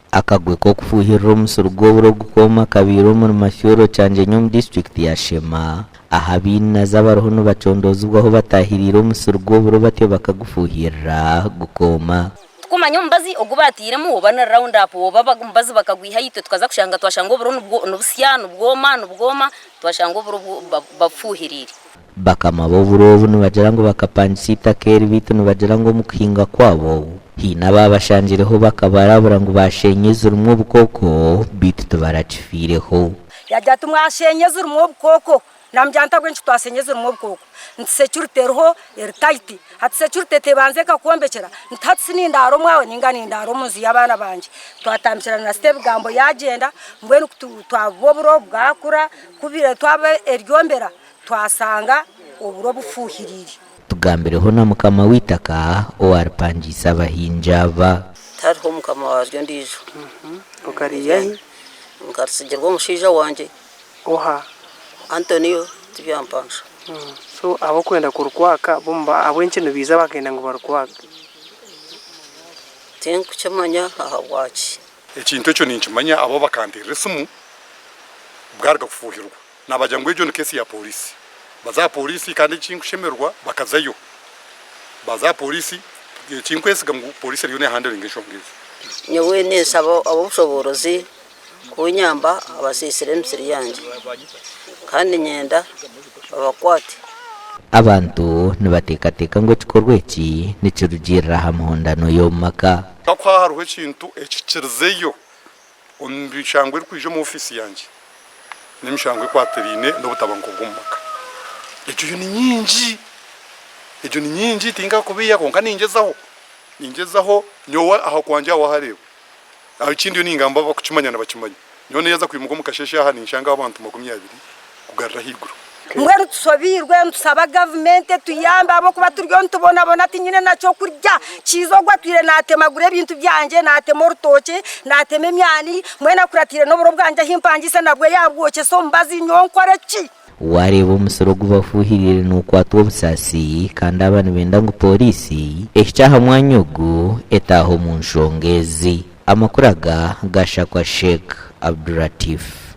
Akagwe k'okufuuhirira omusiri gw'oburo gukooma kabaire omuri Mashyoro Kyangyenyi omu disiturikiti ya Sheema aha bainazi abariho nibacondoozibwaho bataahiriire omusiri gw'oburo batyo bakagufuuhirira gukooma. Tikumanya omubazi ogu baatairemu oba ni round up oba omubazi bakagwihayo itwe tukaza kushanga twashanga oburo nibusya nibwoma nibwoma twashanga oburo babufuuhiriire. Bakama b'oburo obu nibagira ngu bakapangisa eitaka eri beitu nibagira ngu omu kuhinga kwabo haine abaabashangireho bakabarabura ngu baasheenya ezirimu obukooko beitu tibarakifiireho. Yaagira ati, Mwasheenya ezirimu obukooko. Naamugira nti, Ahabw'enki twasheenya ezirimu obukooko? Nti, Security eriho eri tight. Hati security tebanza ekakwombekyera? Nti, Hati si nindaara omwawe nainga nindaara omu nju y'abaana bangye. Twatambikirana na sita ebigambo yaagyenda, mbwenu ku twabiba oburo bwakura, ku twaba eryombera Twasanga oburo bufuuhiriire. Tugambireho na mukama w'eitaka owaaripangiise abahingi aba. Tihariho mukama waaryo ondiijo. Okariiha hi? Nkaritsigirwa omushaija wangye. Oha? Antonio Tibyampansha. So ab'okwenda kurukwaka bo ahabw'enki nibaija bakenda ngu barukwake? Tinkukimanya ahabwaki. Ekintu ekyo ninkimanya abo bakanteerera esimu bwaruga kufuuhirwa. Naabagira ngu egyo ni keesi ya pooriisi. Baza aha pooriisi kandi ekinkushemererwa bakazayo. Baaza aha pooriisi, ekinkwesiga ngu pooriisi eriyo neehandiringa enshonga ezi. Nyowe ninshaba ab'obushoboorozi kunyamba abasiisire emisiri yangye kandi niinyenda babakwate. Abantu nibateekateeka ngu ekikorwa eki nikirugiirira aha mihondano y'omu maka. Ku hariho ekintu ekikirizeyo Omu mishango erikwija omu ofiisi yangye n'emishango ekwatiraine n'obutabanguko bw'omu maka. Egyo yo ni nyingi, egyo ni nyingi tinkakubiiha kwonka ningyezaho, ningyezaho nyowe aha kwangye aha wahareeba. Ekindi yo ningamba abakukimanya nibakimanya. Nyowe neeyaza kwimuka omu kasheeshe aha ninshangaho abantu 20 kugarura ahaiguru. Mbwenu tushobeirwe nitusaba gavumenti etuyambe ahabw'okuba turiyo nitubonabona tinyine na ky'okurya. Kiiza ogu atwire naatemagura ebintu byangye, naatema orutookye, naatema emyani, mbwenu akuratiire n'oburo bwangye ahi mpangiise nabwo yaabwokyesa omubazi, nyowe nkore ki? Waareeba omusiri ogu bafuuhiriire nookwatwa obusaasi kandi aba nibenda ngu pooriisi ehikye aha mwanya ogu etaahe omu nshonga ezi. Amakuru aga gashakwa Sheikh Abduratif.